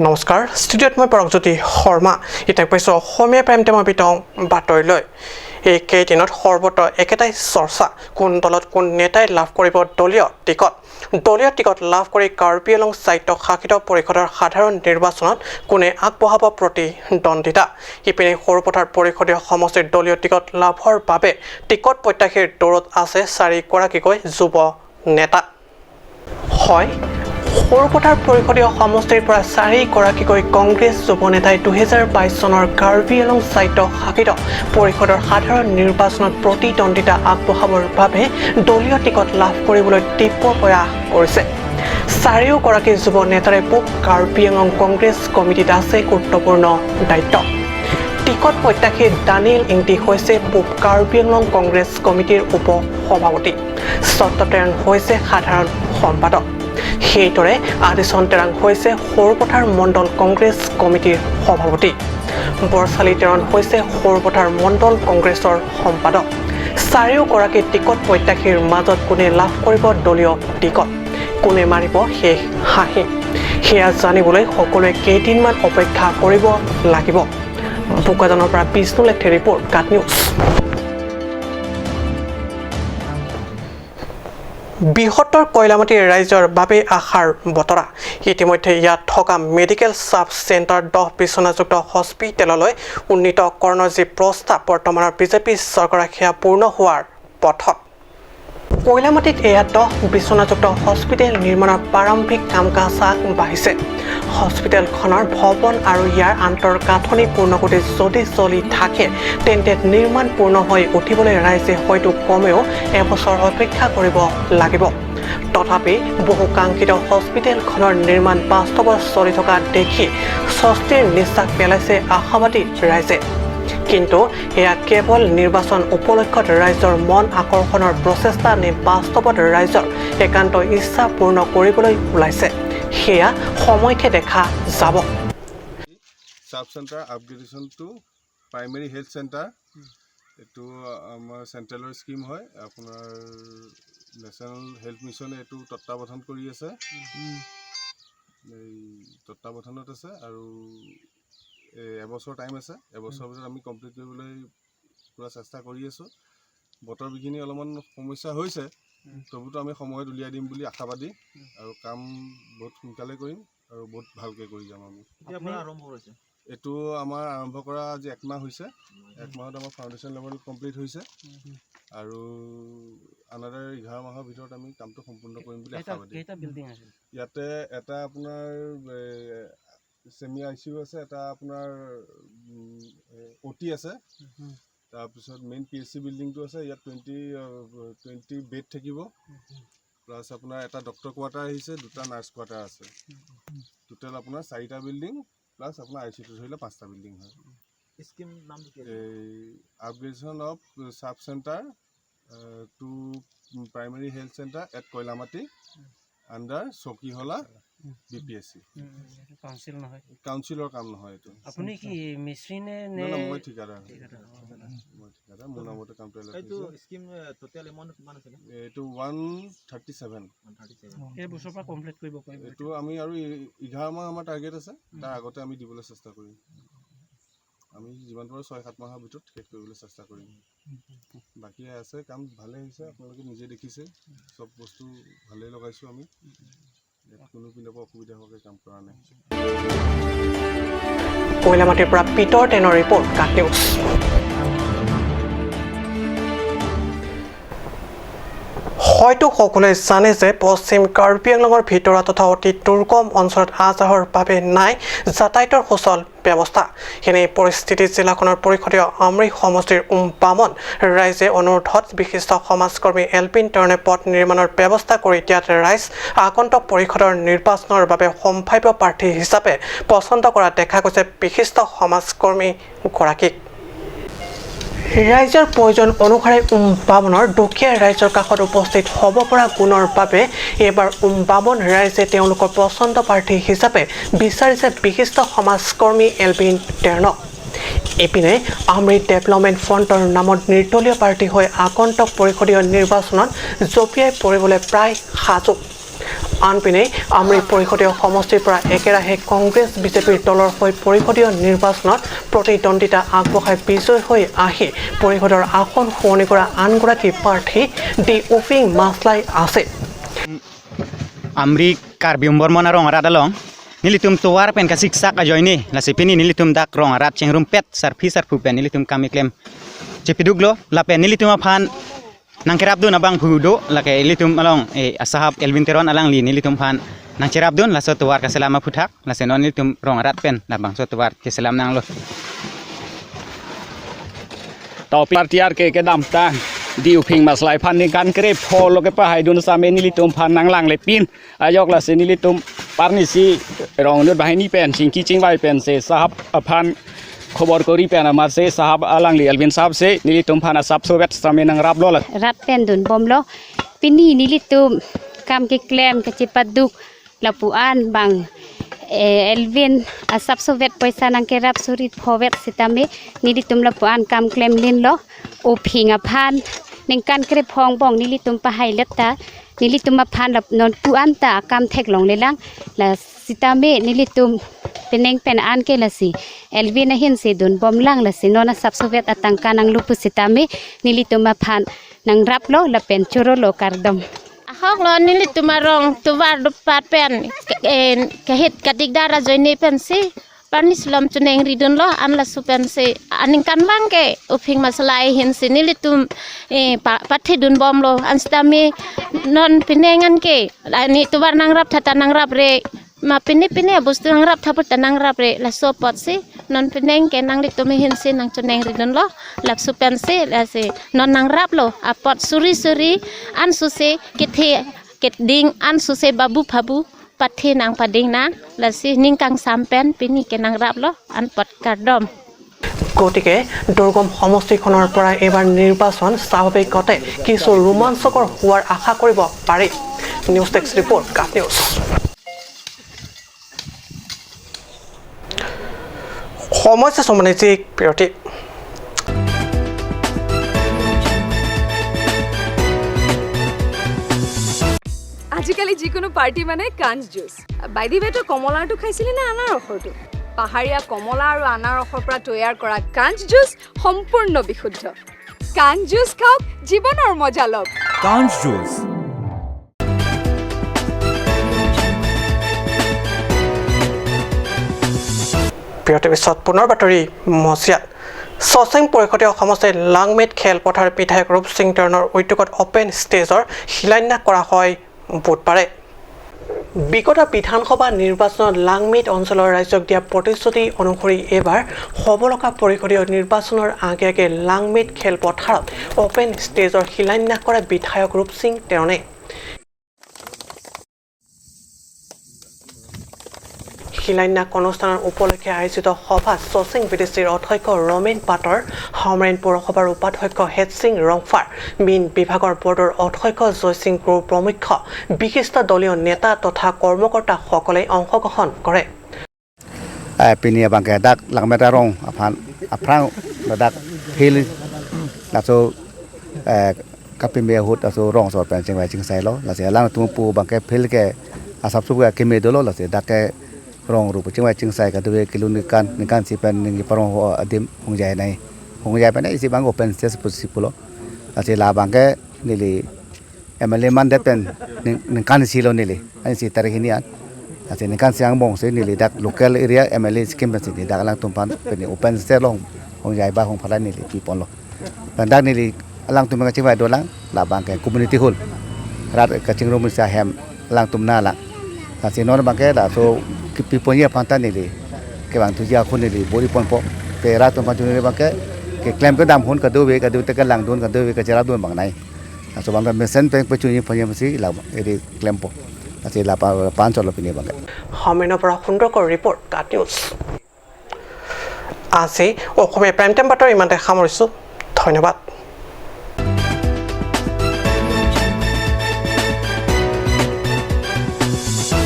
নমস্কাৰ, ষ্টুডিঅ'ত মই পৰকজ্যোতি শৰ্মা। এতিয়া পাইছোঁ অসমীয়া প্ৰাইম টাইমৰ বিতং বাতৰিলৈ। এইকেইদিনত সৰ্বত্ৰ একেটাই চৰ্চা, কোন দলত কোন নেতাই লাভ কৰিব দলীয় টিকট। দলীয় টিকট লাভ কৰি কাৰ্বি আংলং স্বায়ত্ত শাসিত পৰিষদৰ সাধাৰণ নিৰ্বাচনত কোনে আগবঢ়াব প্ৰতিদ্বন্দ্বিতা। ইপিনে সৰুপথাৰ পৰিষদীয় সমষ্টিৰ দলীয় টিকট লাভৰ বাবে টিকট প্ৰত্যাশীৰ দৌৰত আছে চাৰিগৰাকীকৈ যুৱ নেতা। হয়, সৰুপথাৰ পৰিষদীয় সমষ্টিৰ পৰা চাৰিগৰাকীকৈ কংগ্ৰেছ যুৱ নেতাই 2022 চনৰ কাৰ্বি আংলং স্বায়ত্ত শাসিত পৰিষদৰ সাধাৰণ নিৰ্বাচনত প্ৰতিদ্বন্দ্বিতা আগবঢ়াবৰ বাবে দলীয় টিকট লাভ কৰিবলৈ তীব্ৰ প্ৰয়াস কৰিছে। চাৰিওগৰাকী যুৱ নেতাৰে পূব কাৰ্বি আংলং কংগ্ৰেছ কমিটিত আছে গুৰুত্বপূৰ্ণ দায়িত্ব। টিকট প্ৰত্যাশী দানিয়েল ইংটি হৈছে পূব কাৰ্বি আংলং কংগ্ৰেছ কমিটিৰ উপ সভাপতি, সত্য টেৰণ হৈছে সাধাৰণ সম্পাদক, সেইদৰে আদিচন টেৰাং হৈছে সৰুপথাৰ মণ্ডল কংগ্ৰেছ কমিটিৰ সভাপতি, বৰচালি টেৰণ হৈছে সৰুপথাৰ মণ্ডল কংগ্ৰেছৰ সম্পাদক। চাৰিওগৰাকী টিকট প্ৰত্যাশীৰ মাজত কোনে লাভ কৰিব দলীয় টিকট, কোনে মাৰিব শেষ হাঁহি, সেয়া জানিবলৈ সকলোৱে কেইদিনমান অপেক্ষা কৰিব লাগিব। বোকাজানৰ পৰা বিষ্ণু লেখে ৰিপৰ্ট, কাট নিউজ। বৃহত্তৰ কয়লামাটি ৰাইজৰ বাবে আশাৰ বতৰা। ইতিমধ্যে ইয়াত থকা মেডিকেল ছাব চেণ্টাৰ 10 বিচনাযুক্ত হস্পিটেললৈ উন্নীতকৰণৰ যি প্ৰস্তাৱ বৰ্তমানৰ বিজেপি চৰকাৰে, সেয়া পূৰ্ণ হোৱাৰ পথত। কয়লামাটিত এয়া 10 বিচনাযুক্ত হস্পিটেল নিৰ্মাণৰ প্ৰাৰম্ভিক কাম কাজ আগবাঢ়িছে। হস্পিটেলখনৰ ভৱন আৰু ইয়াৰ আন্তঃগাঁথনি পূৰ্ণগতিত যদি চলি থাকে, তেন্তে নিৰ্মাণ পূৰ্ণ হৈ উঠিবলৈ ৰাইজে হয়তো কমেও এবছৰ অপেক্ষা কৰিব লাগিব। তথাপি বহুকাংক্ষিত হস্পিটেলখনৰ নিৰ্মাণ বাস্তৱত চলি থকা দেখি স্বস্তিৰ নিশ্বাস পেলাইছে আশাবাদী ৰাইজে। কিন্তু এয়া কেৱল নিৰ্বাচন উপলক্ষত ৰাইজৰ মন আকৰ্ষণৰ প্ৰচেষ্টা নে বাস্তৱত ৰাইজৰ একান্ত ইচ্ছা পূৰ্ণ কৰিবলৈ ওলাইছে, সেয়া সময়তহে দেখা যাব। Sub centre upgradation to primary health centre, এইটো আমাৰ চেণ্ট্ৰেলৰ স্কীম হয়। আপোনাৰ নেশ্যনেল হেল্থ মিছনে এইটো তত্বাৱধান কৰি আছে, এই তত্বাৱধানত আছে আৰু এই এবছৰ টাইম আছে। এবছৰৰ ভিতৰত আমি কমপ্লিট কৰিবলৈ পূৰা চেষ্টা কৰি আছোঁ। বতৰ বিঘিনি অলপমান সমস্যা হৈছে, তথাপিতো আমি সময়ত উলিয়াই দিম বুলি আশাবাদী আৰু কাম বহুত সোনকালে কৰিম আৰু বহুত ভালকৈ কৰি যাম আমি। এইটো আমাৰ আৰম্ভ কৰা আজি একমাহ হৈছে। এক মাহত আমাৰ ফাউণ্ডেশ্যন লেভেল কমপ্লিট হৈছে আৰু আনাদাৰ 11 মাহৰ ভিতৰত আমি কামটো সম্পূৰ্ণ কৰিম বুলি আশাবাদী। ইয়াতে এটা আপোনাৰ ছেমি I C U আছে, এটা আপোনাৰ অ' টি আছে, তাৰপিছত মেইন পি এইচ চি বিল্ডিংটো আছে। ইয়াত 20 বেড থাকিব, প্লাছ আপোনাৰ এটা ডক্টৰ কোৱাৰ্টাৰ আহিছে, দুটা নাৰ্ছ কোৱাৰ্টাৰ আছে। টোটেল আপোনাৰ চাৰিটা বিল্ডিং প্লাছ আপোনাৰ I C ইউটো ধৰিলে পাঁচটা বিল্ডিং হয়। এই upgradation of sub centre to primary health centre at Koilamati under Chowkihola BPSC. Council নহয়? কাউন্সিলৰ কাম নহয় এইটো। আপুনি কি মিস্ত্ৰী নে? নহয়, নহয়, মই ঠিকাদাৰ। মই ঠিকাদাৰ, মোৰ নামতে কামটো এলট এইটো হৈছে। স্কিম টোটেল এমাউণ্ট কিমান আছিলে? এইটো 137। 137। এই বছৰৰ পৰা কমপ্লিট কৰিব পাৰিব? এইটো আমি আৰু 11 মাহ আমাৰ টাৰ্গেট আছে, তাৰ আগতে আমি দিবলৈ চেষ্টা কৰিম। আমি যিমান পাৰোঁ 6-7 মাহৰ ভিতৰত শেষ কৰিবলৈ চেষ্টা কৰিম। বাকী আছে কাম ভালেই হৈছে, আপোনালোকে নিজে দেখিছে, চব বস্তু ভালেই লগাইছোঁ আমি। ইয়াত কোনো পিনৰ পৰা অসুবিধা হোৱাকৈ কাম কৰা নাই। কয়লামাটিৰ পৰা পিটৰ টেনৰ ৰিপৰ্ট, কাট নিউজ। হয়তো সকলোৱে জানে যে পশ্চিম কাৰ্বি আংলঙৰ ভিতৰুৱা তথা অতি দুৰ্গম অঞ্চলত আহ যাহৰ বাবে নাই যাতায়াতৰ সুচল ব্যৱস্থা। এনে পৰিস্থিতিত জিলাখনৰ পৰিষদীয় আমৰি সমষ্টিৰ উমবামন ৰাইজে অনুৰোধত বিশিষ্ট সমাজকৰ্মী এলবিন টেৰণে পথ নিৰ্মাণৰ ব্যৱস্থা কৰি দিয়াত ৰাইজ আগন্তুক পৰিষদৰ নিৰ্বাচনৰ বাবে সম্ভাৱ্য প্ৰাৰ্থী হিচাপে পচন্দ কৰা দেখা গৈছে বিশিষ্ট সমাজকৰ্মীগৰাকীক। ৰাইজৰ প্ৰয়োজন অনুসাৰে উমবামনৰ দুখীয়া ৰাইজৰ কাষত উপস্থিত হ'ব পৰা গুণৰ বাবে এইবাৰ উমবামন ৰাইজে তেওঁলোকৰ পচন্দ প্ৰাৰ্থী হিচাপে বিচাৰিছে বিশিষ্ট সমাজকৰ্মী এলবিন টেৰণক। ইপিনে অমৃত ডেভেলপমেণ্ট ফ্ৰণ্টৰ নামত নিৰ্দলীয় প্ৰাৰ্থী হৈ আগন্তুক পৰিষদীয় নিৰ্বাচনত জঁপিয়াই পৰিবলৈ প্ৰায় সাজু। আনপিনে আমৰি পৰিষদীয় সমষ্টিৰ পৰা একেৰাহে কংগ্ৰেছ বিজেপিৰ দলৰ হৈ পৰিষদীয় নিৰ্বাচনত প্ৰতিদ্বন্দ্বিতা আগবঢ়াই বিজয়ী হৈ আহি পৰিষদৰ আসন শুৱনি কৰা আনগৰাকী প্ৰাৰ্থী ডি উফিং মাছলাই আছে। আমৰি কাৰ্বি বৰ্মন আৰু ৰঙাৰাত along nilitum tuar pen kasik sak ajoy ni lasi pini nilitum dak rongarat chengrum pet sarfi sarfu pen nilitum kami klem cepiduglo la pen nilitum aphan nangkerap dun abang phudo lake litum along e asahab Elvin Teron alang li nilitum phan nangcherap dun laso tuar kaselama phuthak lase non nilitum rongarat pen labang so tuar keselam nang lo tau partiar ke kedam ta diu phing maslai phan ni kan kre pho lo ke pa hai dun same nilitum phan nang lang le pin ayok la se nilitum parnisi rong nut bahini pen singki chingwai pen se sahab aphan খবর করি PAN আমার সে সাহাব আলাংলি Elvin সাহাব সে নিলিতুম ফানা sub সোবেট same nang rap lo rat pen dun bom lo pini nilitum kam ke klem ke cepaduk lapuan bang Elvin asap sovet poisa nang ke rap surit phowet sitame nilitum lapuan kam klem lin lo o phinga phan ning kan kre phong bong nilitum pahai letta nilitum phan lap non puan ta kam thek long lelang la sitame nilitum peneng pen an ke lasi Elvin hin se dun bom lang lasi nona sab sovet atangka nang lupu sitame nilitum phan nang rap lo la pen choro lo kardom ahok lo nilitum rong tuwar dupat pen en kahit kadigdara joini pen si panislam chuneng ridun lo an la supen se aning kan wang ke uping masalai hin se nilitum pathi dun bom lo an stami non pinengan ke ani tuwar nang rap thata nang rap re ma pini pini bostu nang rap thaput nang rap re la sopot se non pineng ke nang litum hin se nang chuneng ridun lo lap supen se la se non nang rap lo apot suri suri an suse kethe ketding an suse babu phabu pathi nang pading nang lasi ningkang sampen pini ke nang rap lo an pot kardom। গতিকে দুৰ্গম সমষ্টিখনৰ পৰা এইবাৰ নিৰ্বাচন স্বাভাৱিকতে কিছু ৰোমাঞ্চকৰ হোৱাৰ আশা কৰিব পাৰি। নিউজ ডেস্ক ৰিপৰ্ট, কাট নিউজ। সমস্যা সমানিক বিৰতি। আজিকালি যিকোনো পাৰ্টি মানে কাঞ্চ জুচ। বাই the ৱে, তই কমলাৰটো খাইছিলি নে আনাৰসৰটো? পাহাৰীয়া কমলা আৰু আনাৰসৰ পৰা তৈয়াৰ কৰা কাঞ্চ জুচ সম্পূৰ্ণ বিশুদ্ধ। কাঞ্চ জুচ খাওক, জীৱনৰ মজা লওক। কাঞ্চ জুচ। বিৰতিৰ পিছত পুনৰ বাতৰি মজিয়াত। চচেং পৰিষদীয় সমষ্টিৰ লাংমেট খেলপথাৰ বিধায়ক ৰূপ সিং তেৰণৰ উদ্যোগত অপেন ষ্টেজৰ শিলান্যাস কৰা হয় বুধবাৰে। বিগত বিধানসভা নিৰ্বাচনত লাংমেট অঞ্চলৰ ৰাইজক দিয়া প্ৰতিশ্ৰুতি অনুসৰি এইবাৰ হ'ব লগা পৰিষদীয় নিৰ্বাচনৰ আগে আগে লাংমেট খেলপথাৰত অপেন ষ্টেজৰ শিলান্যাস কৰে বিধায়ক ৰূপ সিং তেৰণে। শিলান্যাস অনুষ্ঠানৰ উপলক্ষে আয়োজিত সভাত চচিং বিটিচিৰ অধ্যক্ষ ৰমেন পাটৰ, হামৰেন পৌৰসভাৰ উপাধ্যক্ষ হেতসিং ৰংফাৰ, মীন বিভাগৰ বৰ্ডৰ অধ্যক্ষ জয়সিং ক্ৰ প্ৰমুখ্য বিশিষ্ট দলীয় নেতা তথা কৰ্মকৰ্তাসকলে অংশগ্ৰহণ কৰে। Rong rup chingwai chingsai ka duwe kilun kan nikan si pen ningi parong ho adim hong jai nai hong jai pen isi bang open space possible ase la bang ke nili MLA man de pen nikan si lo nili ai si tarihini an ase nikan siang bong se nili dak local area MLA scheme pen si dak lang tumpan pen open space long hong jai ba hong phala nili pi pon lo pen dak nili lang tum ka chingwai do lang la bang ke community hall rat ka chingrom sa hem lang tumna la ase non bang ke da so piponya pantan nili ke bang tuja khun nili bori pon po pe rat tum pantu nili bang ke ke claim ke dam hun ka do we ka do te ka lang don ka do we ka chera don bang nai so bang mesen pe pe chuni ponya masi la eri claim po ase la pa pan cholo pini bang হমেনৰ পৰা সুন্দৰকৰ report, কাট news. আজি অসমীয়া prime time বাতৰি ইমানতে সামৰিছোঁ। ধন্যবাদ।